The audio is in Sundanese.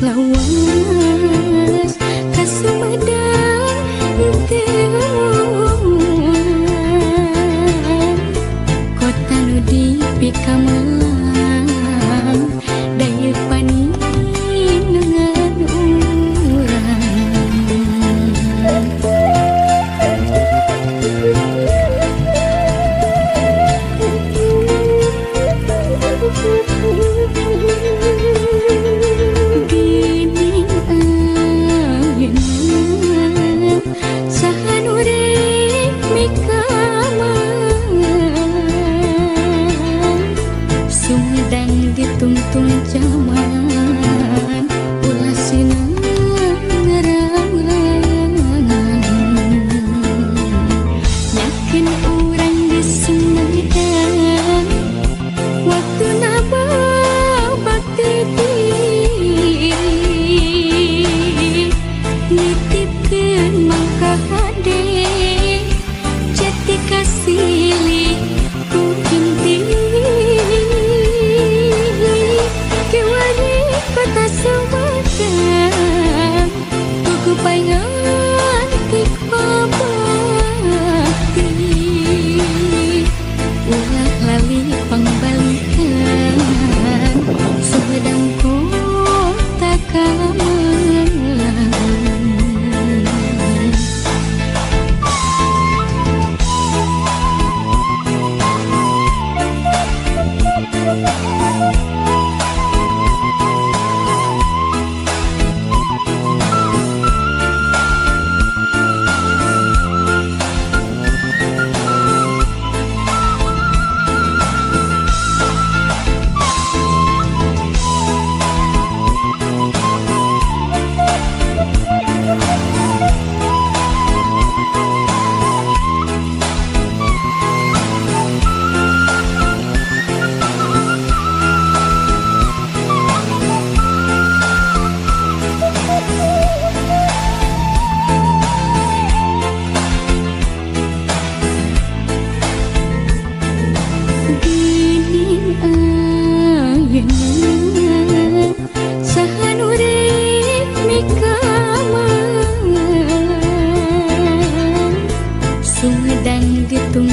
Lawas ka Sumedang teu kota nu dipikamelang daya paninengan urang. Gining ayeuna saha nu rek mikamelang Sumedang ditungtung zaman ulah sinarang yakin urang di Sumedang waktu bakti diri nitipkeun mangka hade jati kasilih ku inti kewani kota Sumedang kuku paingan ti bakti ulah lali pangbalikan Sumedang kota kamelang. Gining ayeuna saha nu rek mikamelang Sumedang ditungtung